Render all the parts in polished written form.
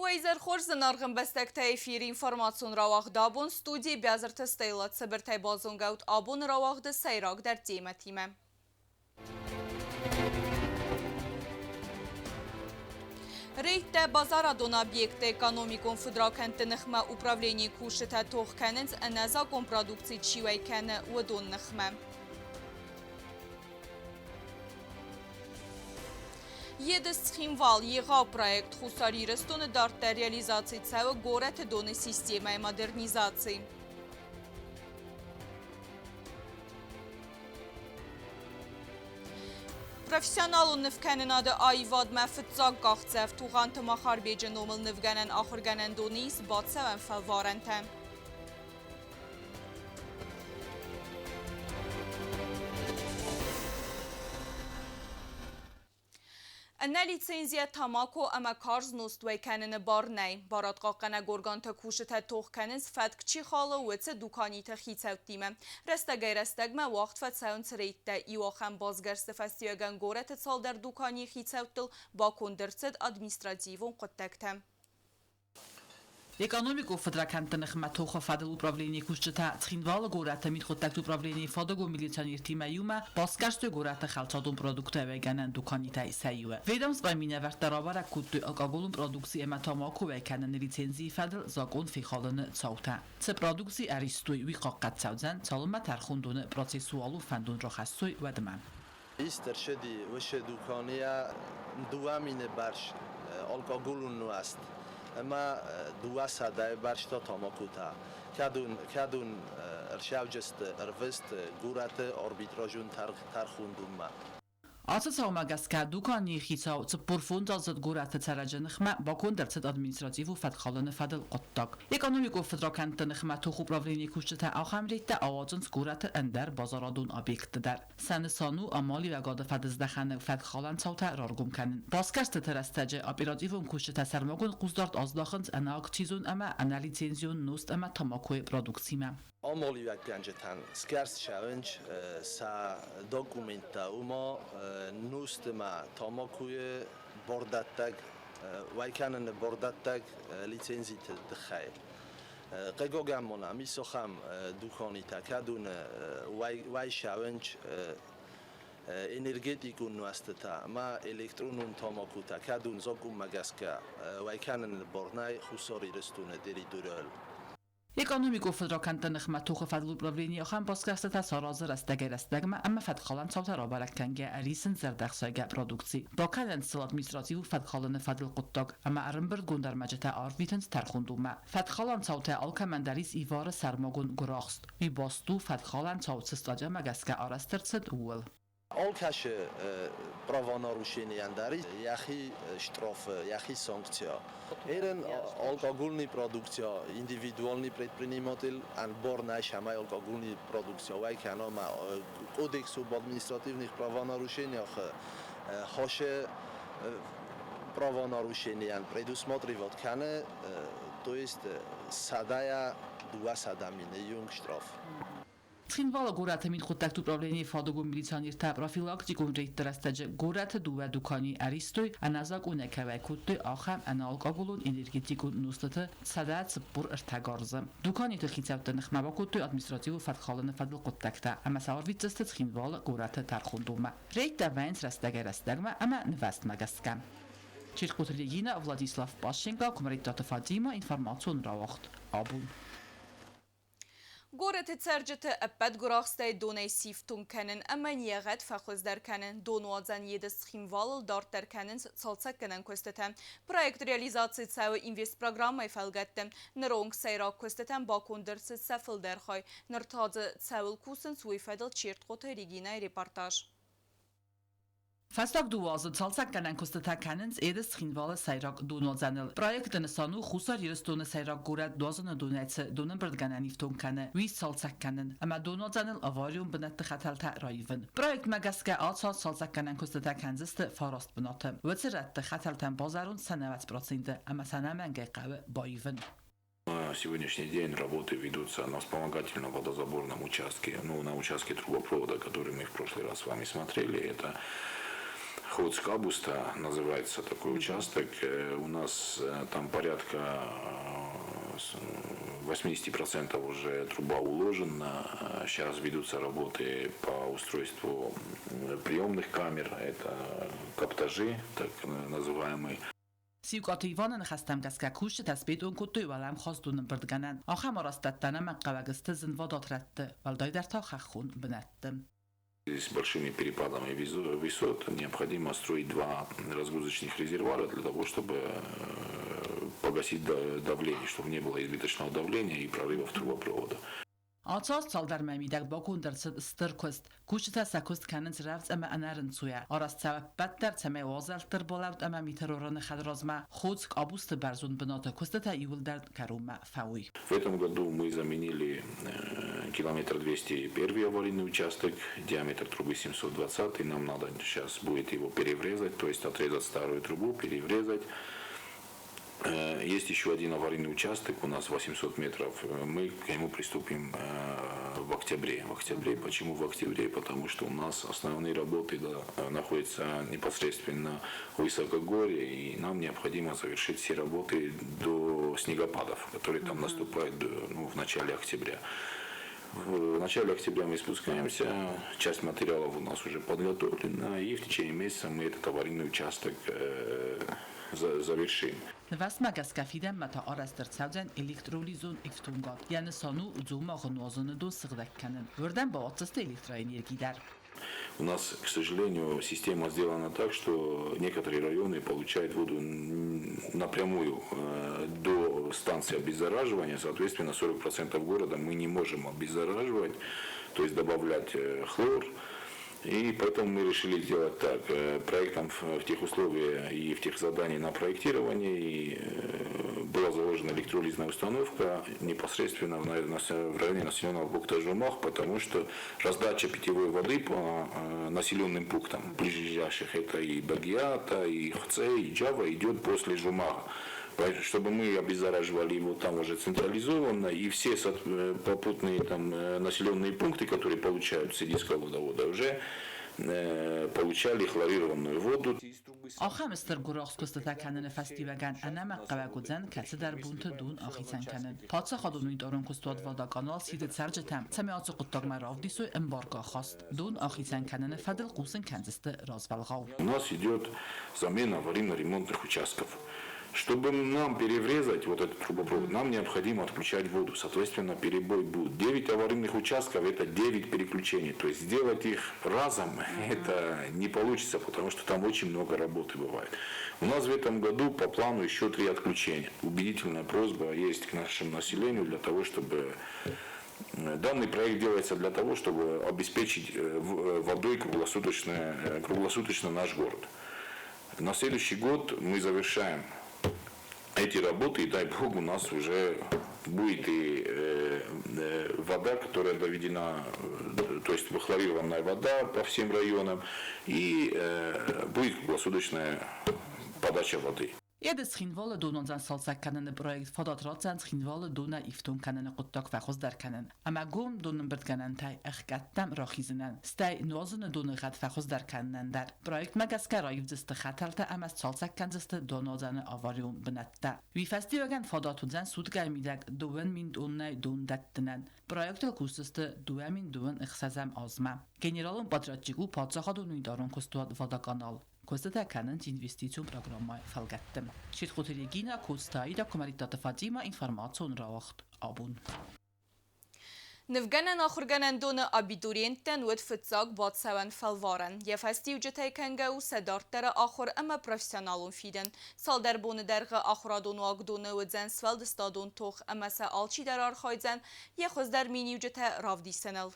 Уӕ изӕр хорз, зынаргъ ӕмбӕстӕгтӕ, эфиры информацион рауагъд абон студийы Бязырты Стелла. Цыбыртӕй базонгӕут абоны рауагъды сӕйрагдӕр темӕтимӕ. Рейдтӕ базарадон объектты экономикон фыдракӕндты ныхмӕ управленийы кусджытӕ тох кӕнынц ӕнӕзакъон продукци чи уӕй кӕны, уыдон ныхмӕ. Едыс-Цхинвал егъау проект Хуссар Ирыстоны дарддӕр реализаци цӕуы горӕты доны системӕйы модернизаци. Профессионалон нывкӕнынады аивадмӕ фыццаг къахдзӕф Тугъанты Махарбеджы номыл нывгӕнӕн ахуыргӕнӕндоны ис бацӕуӕн фӕлварӕнтӕ. Ӕнӕ лицензийӕ тамако ӕмӕ карз нозт уӕй кӕныны бар нӕй. Барадхъахъхъӕнӕг органты кусджытӕ тох кӕнынц, фӕтк чи халы, уыцы дуканиты хицӕуттимӕ. Рӕстӕгӕй-рӕстӕгмӕ уагъд фӕцӕуынц рейдтӕ. Иу ахӕм басгӕрсты фӕстиуӕгӕн горӕты цалдӕр дуканийы хицӕуттыл баконд ӕрцыд административон хъуыддӕгтӕ. Экономикон фыдракӕндты ныхмӕ тохы фӕдыл управленийы кусджытӕ Цхинвалы горӕты мидхъуыддӕгты управленийы фадыгон милиционертимӕ иумӕ басгӕрстой горӕты хӕлцадон продукттӕ уӕйгӕнӕн дуканитӕй сӕ иуы. Ведомствойы минӕвӕрттӕ рабӕрӕг кодтой алкоголон продукци ӕмӕ тамако уӕй кӕныны лицензийы фӕдыл закъон фехалыны цаутӕ. Цы продукци ӕристой, уый хъахъхъӕд цӕудзӕн, цалынмӕ тӕрхондоны процессуалон фӕндон рахӕссой, уӕдмӕ. Ист ӕрцыди уыцы дуканийӕ 2000 бӕрц алкоголон нуӕзт ӕмӕ 200 бӕрц та тамакотӕ. Кӕд уын ӕрцӕуджысты ӕрвыст горӕты арбитражон тӕрхондонмӕ. Ацы цаумӕ гӕсгӕ дуканийы хицау 45-аздзыд горӕты цӕрӕджы ныхмӕ баконд ӕрцыд административон фӕткхалыны фӕдыл хъуыддаг. Экономикон фыдракӕндты ныхмӕ тох управленийы кусджытӕ ахӕм рейдтӕ ауадзынц горӕты ӕндӕр базарадон объектты дӕр. Сӕ нысан у амалиуӕгады фӕдыздӕхӕны фӕткхалӕн цаутӕ раргом кӕнын. Басгӕрстыты рӕстӕджы оперативон кусджытӕ сӕрмагонд хъусдард аздахынц ӕнӕакцизон ӕмӕ ӕнӕлицензион нозт ӕмӕ тамакойы продукцимӕ. Амалиуӕггӕнджытӕн сгӕрст цӕуынц сӕ документтӕ, уымӕ нозтимӕ тамакойы бардӕттӕг, уӕй кӕныны бардӕттӕг лицензиты тыххӕй. Хъыгагӕн ма нӕм ис ахӕм дуканитӕ, кӕдон уӕй цӕуынц энергетикон нуӕзтытӕ ӕмӕ электронон тамакотӕ, кӕдон закъонмӕ гӕсгӕ уӕй кӕныны бар нӕй Хуссар Ирыстоны территорийыл. Экономикон фыдракӕндты ныхмӕ тохы фӕдыл управленийы ахӕм басгӕрстытӕ саразы рӕстӕгӕй-рӕстӕгмӕ ӕмӕ фӕткхалӕн цаутӕ рабӕрӕг кӕнгӕ ӕрисынц зӕрдӕхсайгӕ продукци. Бакӕнынц сыл административон фӕткхалыны фӕдыл хъуыддаг ӕмӕ ӕрӕмбырдгонд ӕрмӕджытӕ арвитынц тӕрхондонмӕ. Фӕткхалӕн цаутӕ алкӕмӕн дӕр ис ивары сӕрмагонд гуырахст. Уый баст у, фӕткхалӕн цау цы стадиамӕ гӕсгӕ арӕзт ӕрцыд, ууыл. Алкӕцы правонарушенийӕн дӕр йӕхи штраф, йӕхи санкция. Эрен алкогольный продукция индивидуальный предприниматель ӕнбар нӕй цӕмӕй алкогольный продукция уӕй кӕна ма кодекс об административных правонарушениях хосы правонарушенийӕн предусматривать кӕны, то есть сӕдӕйӕ 200 мины онг штраф. Цхинвалы горӕты мидхъуыддӕгты управленийы фадыгон милиционертӕ профилактикон рейдты рӕстӕджы горӕты дыууӕ дуканийы ӕристой, ӕнӕзакъонӕй кӕуӕй кодтой, ахӕм ӕнӕалкоголон энергетикон нозтыты 143 гарзы. Дуканиты хицӕутты ныхмӕ бакодтой административон фӕткхалыны фӕдыл хъуыддӕгтӕ ӕмӕ сӕ арвитдзысты Цхинвалы горӕты тӕрхондонмӕ. Рейдтӕ вӕййынц рӕстӕгӕй-рӕстӕгмӕ ӕмӕ нывӕзтмӕ гӕсгӕ. Чиркъуты Регина, Владислав Пащенко, Куымӕридтаты Фатимӕ, информацион рауагъд. Абон. Горӕты цӕрджыты ӕппӕт гуырахстӕй донӕй сифтонг кӕнын ӕмӕ ниӕгъӕд фӕхуыздӕр кӕнын. Донуадзӕн Едыс Цхинвалыл дарддӕр кӕнынц цалцӕггӕнӕн куыстытӕ. Проект реализаци цӕуы инвестпрограммӕйы фӕлгӕтты. Ныронг сӕйраг куыстытӕм баконд ӕрцыд сӕ фылдӕр хай. Ныр та дзы цӕуыл кусынц, уый фӕдыл Чертхъоты Регинӕйы репортаж. Фӕстаг дыууӕ азы цалцӕггӕнӕн куыстытӕ кӕнынц Едыс Цхинвалы сӕйраг донуадзӕныл. Проекты нысан у Хуссар Ирыстоны сӕйраг горӕт Дуазыны донӕй цы донӕмбырдгӕнӕн ифтонг кӕны, уый сцалцӕг кӕнын ӕмӕ донуадзӕныл аварион бынӕтты хӕтӕлтӕ раивын. Проектмӕ гӕсгӕ ацы аз цалцӕггӕнӕн куыстытӕ кӕндзысты фараст бынаты. Уыцы рӕтты хӕтӕлтӕн базарон сӕ 90% ӕмӕ сӕ ӕнӕмӕнгӕй хъӕуы баивын. На сегодняшний день работы ведутся на вспомогательном водозаборном участке, ну, на участке трубопровода, который мы в прошлый раз с вами смотрели. Это Хоц-Кабуста называется такой участок. У нас там порядка 80% уже труба уложена. Сейчас ведутся работы по устройству приемных камер. Это каптажи, так называемые. Сиукъаты Иваны ныхӕстӕм гӕсгӕ кусджытӕ сбетон кодтой уӕлӕмхас донӕмбырдгӕнӕн. Ахӕм арӕзтӕдтӕ ӕнӕмӕнгхъӕуӕг сты зынвадат рӕтты, уӕлдайдӕр та хӕххон бынӕтты. С большими перепадами высот необходимо строить два разгрузочных резервуара для того, чтобы погасить давление, чтобы не было избыточного давления и прорывов трубопровода. Ацы аз цалдӕр мӕйы мидӕг баконд ӕрцыд стыр куыст. Кусджытӕ сӕ куыст кӕнынц рӕвдз ӕмӕ ӕнӕрынцойӕ. Арӕзт цӕуы ӕппӕт дӕр, цӕмӕй уазӕлтты ӕрбалӕуд ӕмӕ миты хӕдразмӕ Ходзк Къабузты бӕрзонд бынаты куыстытӕ иууылдӕр кӕронмӕ фӕуой. В этом году мы заменили километр 201 аварийный участок, диаметр трубы 720, и нам надо сейчас будет его переврезать, то есть отрезать старую трубу, переврезать. Есть еще один аварийный участок, у нас 800 метров. Мы к нему приступим в октябре. В октябре. Почему в октябре? Потому что у нас основные работы, да, находятся непосредственно в высокогорье, и нам необходимо завершить все работы до снегопадов, которые там наступают, ну, в начале октября. В начале октября мы спускаемся, часть материалов у нас уже подготовлена, и в течение месяца мы этот аварийный участок завершим. Нывӕстмӕ гӕсгӕ фидӕнмӕ та арӕзт ӕрцӕудзӕн электролизон ифтонгад. Йӕ нысан у Дзомагъы нуазыны дон сыгъдӕг кӕнын. Уырдӕм бауадздзысты электроэнерги дӕр. У нас, к сожалению, система сделана так, что некоторые районы получают воду напрямую до станции обеззараживания. Соответственно, 40% города мы не можем обеззараживать, то есть добавлять хлор. И поэтому мы решили сделать так. Проектом в тех условиях и в тех заданиях на проектирование и была заложена электролизная установка непосредственно в районе населенного пункта Жумах, потому что раздача питьевой воды по населенным пунктам ближайших, это и Багиата, и Хце, и Джава, идет после Жумаха. Чтобы мы обеззараживали его там уже централизованно, и все попутные там населенные пункты, которые получают с Едисского водовода, уже получали хлорированную воду. Ахӕм стыр гуырахст куыстытӕ кӕныны фӕстиуӕгӕн ӕнӕмӕнгхъӕуӕг уыдзӕн кӕцыдӕр бонты дон ахицӕн кӕнын. Паддзахадон унитарон куыстуат Водоканал сиды цӕрджытӕм, цӕмӕй ацы хъуыддагмӕ равдисой ӕмбаргӕ ахаст. Дон ахицӕн кӕныны фӕдыл хъусын кӕндзысты развӕлгъау. У нас идет замена аварийно-ремонтных участков. Чтобы нам переврезать вот этот трубопровод, нам необходимо отключать воду. Соответственно, перебой будет. 9 аварийных участков – это 9 переключений. То есть сделать их разом это не получится, потому что там очень много работы бывает. У нас в этом году по плану еще 3 отключения. Убедительная просьба есть к нашему населению для того, чтобы... Данный проект делается для того, чтобы обеспечить водой круглосуточно наш город. На следующий год мы завершаем эти работы, и дай бог, у нас уже будет и вода, которая доведена, то есть хлорированная вода по всем районам, и будет круглосуточная подача воды. Еды-Цхинвалы донуадзӕн цалцӕг кӕныны проект фадат ратдзӕн Цхинвалы донӕй ифтонг кӕныны хъуыддаг фӕхуыздӕр кӕнын ӕмӕ гом донӕмбырдгӕнӕнтӕй ӕхгӕдтӕм рахизынӕн, стӕй нуазыны доны гъӕд фӕхуыздӕр кӕнынӕн дӕр. Проектмӕ гӕсгӕ раивдзысты хӕтӕлтӕ ӕмӕ сцалцӕг кӕндзысты донуадзӕны аварион бынӕттӕ. Уый фӕстиуӕгӕн фадат уыдзӕн суткӕйы мидӕг 2000 тоннӕйы дон дӕттынӕн. Проектыл кусдзысты 2026 азмӕ. Генералон подрядчик у паддзахадон унитарон куыстуат Водоканал. Куыстытӕ кӕнынц инвестицион программӕйы фӕлгӕтты. Ситхъуты Регина, Коцты Аида, Куымӕридтаты Фатимӕ, информацион рауагъд Абон. Нывгӕнӕн ахуыргӕнӕндоны абитуриенттӕн уыд фыццаг бацӕуӕн фӕлварӕн. Йӕ фӕстиуджытӕй кӕнгӕ у сӕ дарддӕры ахуыр ӕмӕ профессионалон фидӕн. Цалдӕр боны дӕргъы ахуырадон уагдоны уыдзӕн сфӕлдыстадон тох ӕмӕ сӕ алчидӕр архайдзӕн йӕ хуыздӕр миниуджытӕ равдисыныл.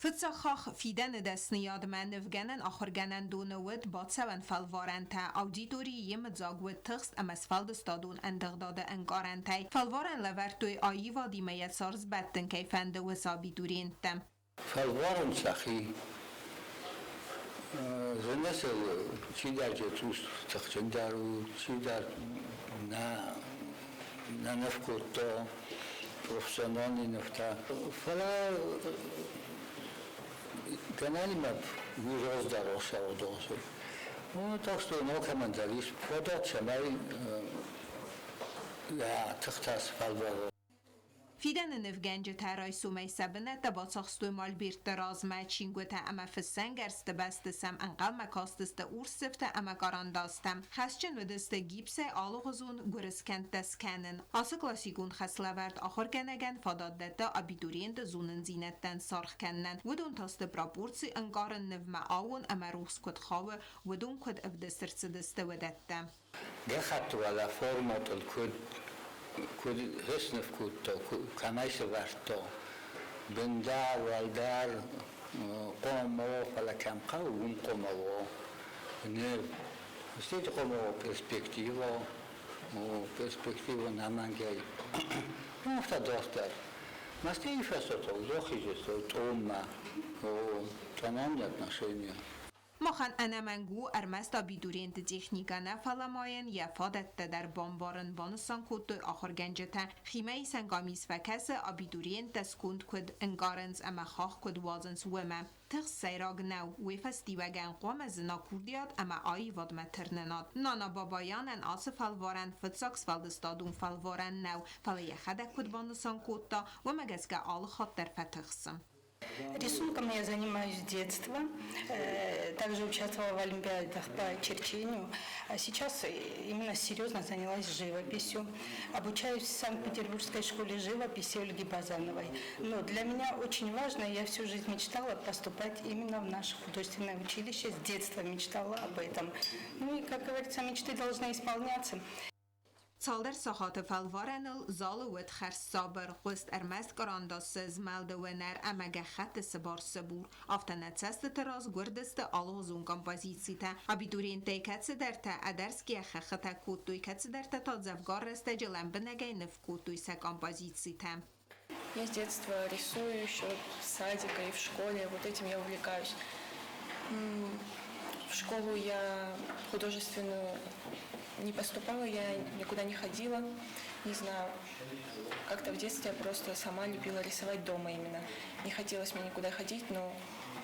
Фыццаг хахх фидӕны дӕсныйадмӕ нывгӕнӕн ахуыргӕнӕндоны уыд бацӕуӕн фӕлварӕнтӕ. Аудиторийы йемыдзаг уыд тыхст ӕмӕ сфӕлдыстадон ӕндыгъдады ӕнкъарӕнтӕй. Фӕлварӕн лӕвӕрдтой аивадимӕ йӕ цард сбӕттын кӕй фӕнды, уыцы абитуриенттӕ. Фӕлварӕн сӕхи зыны сыл чидӕр цъус тыхджындӕр у, чидӕр нӕ нӕ ныв кодта профессиональный нывтӕ. Фӕлӕ Гӕнӕнимӕ уый раздӕр ӕхсӕвы. Ну, так что алкӕмӕн дӕр ис фадат, цӕмӕй йӕ тыхтӕ сфӕлвара. Фидӕны нывгӕнджытӕ райсомӕй сӕ бынӕттӕ бацахстой мольбертты размӕ. Чингуытӕ ӕмӕ фыссӕнгӕрзты бӕсты сӕм ӕнхъӕлмӕ кастысты урс сыфтӕ ӕмӕ карандастӕ. Хӕсджын уыдысты гипсӕй алыгъуызон гуырыскӕндтӕ скӕнын. Ацы классикон хӕслӕвӕрд ахуыргӕнӕгӕн фадат дӕтты абитуриенты зонындзинӕдтӕн саргъ кӕнынӕн. Уыдон та сты пропорци ӕнкъарын, нывмӕ аууон ӕмӕ рухс куыд хауы, уыдон куыд ӕвдыст ӕрцыдысты, уыдӕттӕ. Гӕххӕтты уӕлӕ формӕтыл куыд сныв кодта, кӕмӕй сӕвӕрдта, бындӕр, уӕлдӕр хъуамӕ уа, фӕлӕ кӕм хъӕуы, уым хъуамӕ уа ныв. Стӕй хъуамӕ уа перспектива, перспектива нӕмӕнгӕй. Афтӕ дарддӕр. Ма стӕй фӕстӕ захизыс тъоммӕ, тональные отношения. Махӕн ӕнӕмӕнг у ӕрмӕст абитуриенты техникӕ нӕ, фӕлӕ ма йын йӕ фадӕттӕ дӕр бамбарын, банысан кодтой ахуыргӕнджытӕ. Химӕисӕн къамис фӕкӕсы, абитуриенттӕ сконд куыд ӕнкъарынц ӕмӕ хахх куыд уадзынц, уымӕ. Тыхст сӕйраг нӕу, уый фӕстиуӕгӕн хъуамӕ зына курдиат ӕмӕ аивадмӕ тырнынад. Нана Бабаянӕн ацы фӕлварӕн фыццаг сфӕлдыстадон фӕлварӕн нӕу, фӕлӕ йӕхӕдӕг куыд банысан кодта, уымӕ гӕсгӕ алы хатт дӕр фӕтыхсы. Рисунком я занимаюсь с детства. Также участвовала в олимпиадах по черчению. А сейчас именно серьезно занялась живописью. Обучаюсь в Санкт-Петербургской школе живописи Ольги Базановой. Но для меня очень важно, я всю жизнь мечтала поступать именно в наше художественное училище. С детства мечтала об этом. Ну и, как говорится, мечты должны исполняться. Цалдӕр сахаты фӕлварӕныл залы уыд хӕрз сабыр, хъуыст ӕрмӕст кърандасы змӕлды уынӕр ӕмӕ гӕххӕтты сыбар-сыбур. Афтӕ нӕ цӕстыты раз гуырдысты алыгъуызон композицитӕ. Абитуриенттӕй кӕцыдӕртӕ ӕдӕрсгӕ хӕххытӕ кодтой, кӕцыдӕртӕ та дзӕвгар рӕстӕджы лӕмбынӕгӕй ныв кодтой сӕ композицитӕ. Я с детства рисую, еще с садика и в школе. Вот этим я увлекаюсь. В школу я художественную не поступала, я никуда не ходила, не знаю. Как-то в детстве я просто сама любила рисовать дома именно. Не хотелось мне никуда ходить, но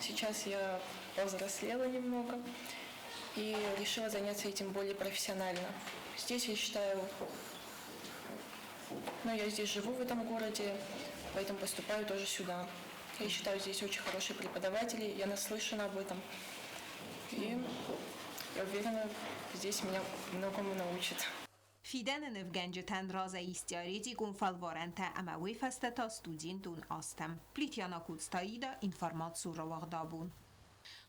сейчас я повзрослела немного и решила заняться этим более профессионально. Здесь я считаю, ну, я здесь живу в этом городе, поэтому поступаю тоже сюда. Я считаю, здесь очень хорошие преподаватели, я наслышана об этом. И я уверена, здесь меня многому научат. Фидӕны нывгӕнджытӕн разӕй ис теоретикон фӕлварӕнтӕ ӕмӕ уый фӕстӕ та студентон азтӕм. Плитяна Куцтаида, информацион рауагъдабон.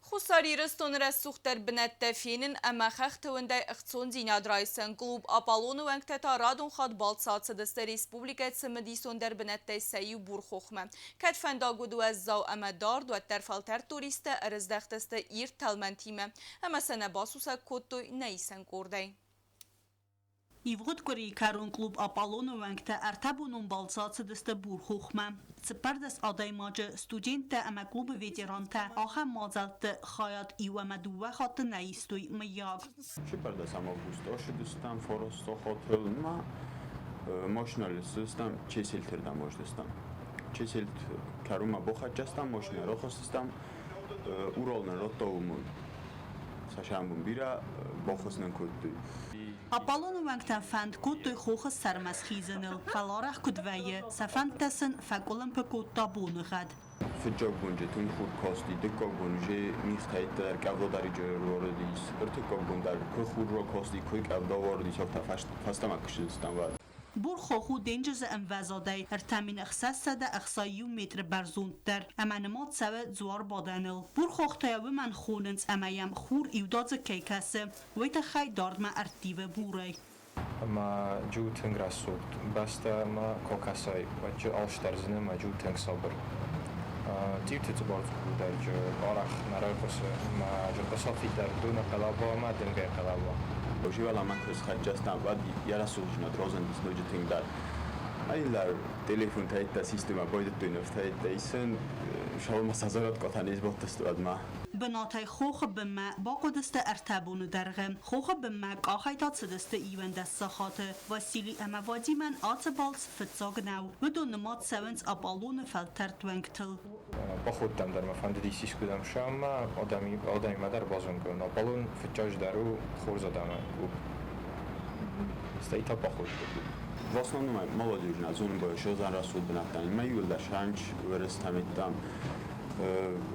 Хуссар Ирыстоны рӕсугъддӕр бынӕттӕ фенын ӕмӕ хӕхты уындӕй ӕхцондзинад райсын. Клуб «Аполлон»-ы уӕнгтӕ та радон хатт балцы ацыдысты республикӕйы цымыдисондӕр бынӕттӕй сӕ иу Бурхохмӕ. Кӕд фӕндаг уыд уӕззау ӕмӕ дард, уӕддӕр фӕлтӕрд туристтӕ ӕрыздӕхтысты ирд тӕлмӕнтимӕ ӕмӕ сӕ нӕ басусӕг кодтой нӕ исӕн къордӕй. Ивгъуыд къуырийы кӕрон клуб «Аполлон»-ы уӕнгтӕ ӕртӕбонон балцы ацыдысты Бурхохмӕ. 14 адӕймаджы, студенттӕ ӕмӕ клубы ветерантӕ ахӕм мадзӕлтты хайад иу ӕмӕ дыууӕ хатты нӕ истой, мыййаг. 14 августы ссыдыстӕм Форосто хотелмӕ, машинӕйыл ссыдыстӕм, Чеселты рдӕм аздыстӕм. Чеселт кӕронмӕ бахӕццӕ стӕм, машинӕ рахызтыстӕм, Урал нын радта уымӕн. Цас бирӕ баххуыс нын кодтой. «Аполлон»-ы уӕнгтӕ фӕнд кодтой хохы сӕрмӕ схизыныл, фӕлӕ арӕх куыд вӕййы, сӕ фӕндтӕ сын фӕкъуылымпы кодта боныгъӕд. Фыццаг бон тынг хур касти, дыккаг бон уже мигътӕ дӕр къӕвда дӕр уарыдис, ӕртыккаг бон дӕр куы хур ракасти, куы къӕвда уарыдис, афтӕ фӕстӕмӕ куы ссыдыстӕм, уӕд. Бурхох у денджызы ӕмвӕзадӕй 3661 метры бӕрзонддӕр ӕмӕ нымад цӕуы дзуарбадӕныл. Бурхох та йӕ уымӕн хонынц, ӕмӕ йӕм хур иудадзыг кӕй кӕсы, уый тыххӕй дардмӕ ӕрттивы бурӕй. Ӕмӕ джу тынг рӕсугъд бӕстӕ ӕмӕ кокасӕй уӕдджы алчидӕр зыны ӕмӕ джу тынг сабыр. Цъиуты цъыбар-цъыбур дӕр джы арӕх нӕ райхъуысы ӕмӕ джы хъуысафи дӕр доны хъӕлӕба ӕмӕ дымгӕйы хъӕлӕба. Живӕлӕмӕ куы схӕццӕ стӕм, уӕд йӕ рӕсугъддзинад разындис ноджы тынгдӕр. Айлар телефонтӕ системӕ байдыдтой нывтӕ исын, шалма сазарат къатан избадтысты уӕдмӕ. Бынатӕй хохы бынмӕ бахъуыдысты ӕртӕ боны дӕргъы. Хохы бынмӕ къахӕй та цыдысты 11 сахаты. Васили ӕмӕ Вадимӕн ацы балц фыццаг нӕу. Уыдон нымад цӕуынц Аполлоны фӕлтӕрд уӕнгтыл. Походтӕм дӕр мӕ фӕндыдис искуыдӕм сӕ ӕмӕ адӕмимӕ дӕр базонгӕ уын. Аполлон фыццаджыдӕр у хорз адӕмы клуб. Стӕй та походты клуб. В основном молодежная зона шозан рӕсугъд бынӕттӕ. Мӕ иууылдӕр сӕнч уӕрӕстӕметтӕм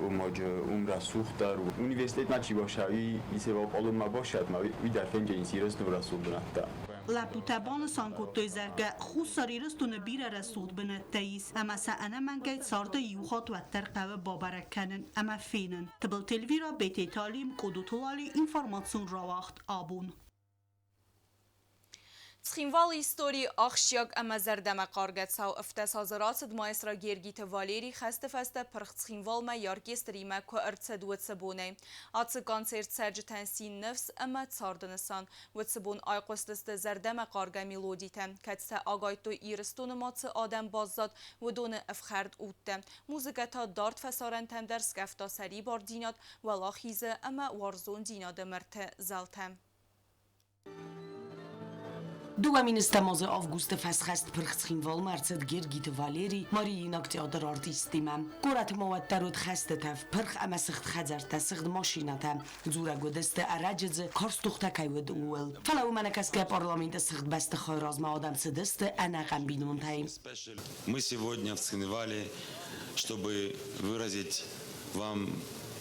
уымаджы уым рӕсугъддӕр. Университетмӕ чи башауи, исева Аполлонмӕ башат, ма уый дӕр фендженис Ирыстоны рӕсугъд бынӕттӕ. Лӕппутӕ банысан кодтой, зӕгъгӕ, Хуссар Ирыстоны бирӕ рӕсугъд бынӕттӕ ис, ӕмӕ сӕ ӕнӕмӕнгӕй царды иу хатт уӕддӕр хъӕуы бабӕрӕг кӕнын ӕмӕ фенын. Тыбылты Эльвира, Бететы Алим, Къудуты Лали, информацион рауагъд «Абон». Цхинвалы историйы ахсджиаг ӕмӕ зӕрдӕмӕхъаргӕ цау 17 азы рацыд, маэстро Гергиты Валерий хӕсты фӕстӕ пырх Цхинвалмӕ йӕ оркестримӕ куы ӕрцыд, уыцы бонӕй. Ацы концерт цӕрджытӕн цин, ныфс ӕмӕ царды нысан. Уыцы бон айхъуыстысты зӕрдӕмӕхъаргӕ мелодитӕ, кӕцытӕ агайдтой, Ирыстоны ма цы адӕм баззад, уыдоны ӕфхӕрд удтӕ. Музыкӕ та дард фӕсарӕнтӕм дӕр скъӕфта сӕрибардзинад, уӕлахизы ӕмӕ уарзондзинады мырты зӕлтӕ. 2000 азы августы фӕсхӕст пырх Цхинвалмӕ ӕрцыд Гергиты Валерий Мариинаг театры артисттимӕ. Горӕты ма уӕддӕр уыд хӕсты тӕф, пырх ӕмӕ сыгъд хӕдзӕрттӕ, сыгъд машинӕтӕ. Дзурӕг уыдысты, ӕрӕджы дзы карз тохтӕ кӕй уыд, ууыл. Фӕлӕ уымӕ нӕкӕсгӕ парламенты сыгъд бӕстыхайы размӕ адӕм цыдысты ӕнӕхъӕн бинонтӕй. Мы сегодня в Цхинвале, чтобы выразить вам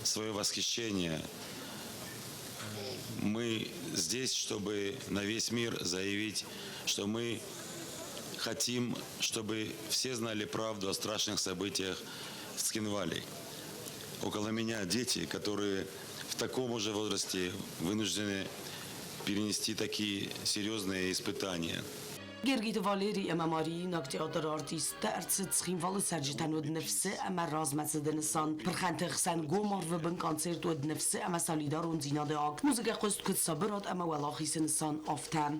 свое восхищение. Мы здесь, чтобы на весь мир заявить, что мы хотим, чтобы все знали правду о страшных событиях в Цхинвале. Около меня дети, которые в таком уже возрасте вынуждены перенести такие серьезные испытания. Гергиты Валери ӕмӕ Мариинаг театры артисттӕ ӕрцыд Цхинвалы цӕрджытӕн уыд ныфсы ӕмӕ размӕцыды нысан. Пырхӕнты хсӕн гом арвы бын концерт уыд ныфсы ӕмӕ солидарондзинады акт. Музыкӕ хъуыст куыд сабырад ӕмӕ уӕлахизы нысан, афтӕ.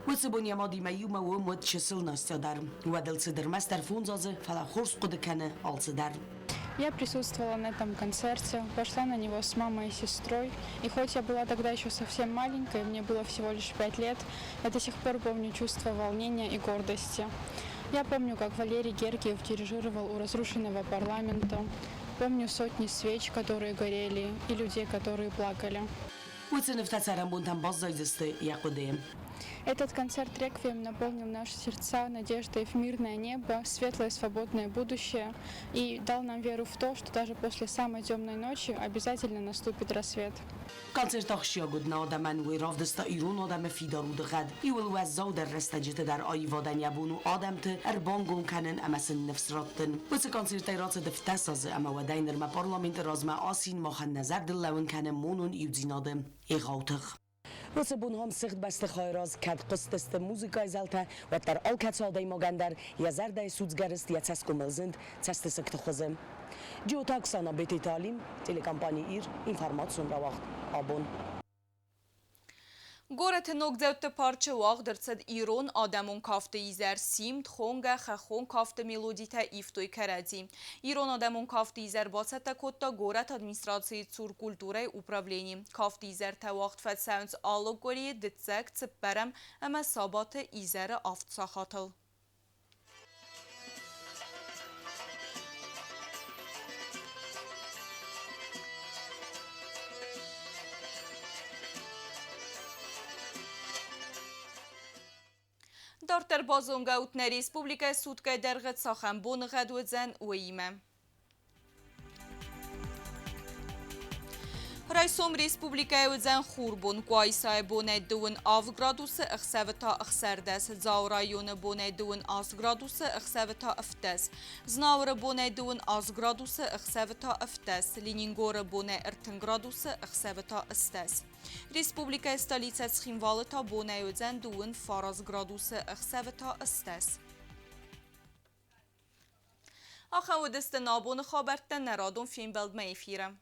Уыцы бон йӕ мадимӕ иумӕ уым уыд чысыл Настя дӕр. Уӕд ыл цыд ӕрмӕстдӕр 5 азы, фӕлӕ хорз хъуыды кӕны алцыдӕр. Я присутствовала на этом концерте, пошла на него с мамой и сестрой. И хоть я была тогда еще совсем маленькой, мне было всего лишь 5 лет, я до сих пор помню чувство волнения и гордости. Я помню, как Валерий Гергиев дирижировал у разрушенного парламента. Помню сотни свеч, которые горели, и людей, которые плакали. Уыцы нывтӕ цӕрӕнбонтӕм баззайдзысты йӕ хъуыдыйы. Этот концерт «Реквием» наполнил наши сердца надеждой в мирное небо, светлое свободное будущее и дал нам веру в то, что даже после самой темной ночи обязательно наступит рассвет. Концерт ахсджиаг уыд нӕ адӕмӕн, уый равдыста ирон адӕмы фидар удыхъӕд. Иууыл уӕззаудӕр рӕстӕджыты дӕр аивадӕн йӕ бон у адӕмты ӕрбангом кӕнын ӕмӕ сын ныфс раттын. Уыцы концертӕй рацыд 17 азы ӕмӕ уӕдӕй нырмӕ парламенты размӕ асин махӕн нӕ зӕрдыл лӕууын кӕны монон иудзинады егъау тых. Уыцы бон ам сыгъд бӕстыхайы раз кӕд хъуыстысты музыкӕйы зӕлтӕ, уӕддӕр алкӕцы адӕймагӕн дӕр йӕ зӕрдӕйы судзгӕ рыст йӕ цӕсгомыл зынд цӕстысыгты хуызы. Джиоты Оксана, Бететы Алим, телекомпани «Ир», информацион рауагъд «Абон». Горӕты Ногдзӕутты парчы уагъд ӕрцыд ирон адӕмон кафты изӕр. Симд, Хонгӕ, Хӕххон кафты мелодитӕ ивтой кӕрӕдзи. Ирон адӕмон кафты изӕр бацӕттӕ кодта горӕты администрацийы цур культурӕйы управлени. Кафты изӕртӕ уагъд фӕцӕуынц алы къуырийы дыццӕг, цыппӕрӕм ӕмӕ сабаты изӕры 7 сахатыл. Дарддӕр базонгӕ ут, нӕ республикӕйы суткӕйы дӕргъы цахӕм боныгъӕд уыдзӕн, уыимӕ. Райсом республикӕйы уыдзӕн хурбон. Къуайсайы бонӕй 27 градусы, ӕхсӕвы та 16. Дзауы районы бонӕй 28 градусы, ӕхсӕвы та 17. Знауыры бонӕй 28 градусы, ӕхсӕвы та 17. Ленингоры бонӕй 30 градусы, ӕхсӕвы та 18. Республикӕйы столицӕ Цхинвалы та бонӕй уыдзӕн 29 градусы, ӕхсӕвы та 18. Ахӕм уыдысты нӕ абоны хабӕрттӕ. Нӕ радон фембӕлдмӕ эфиры.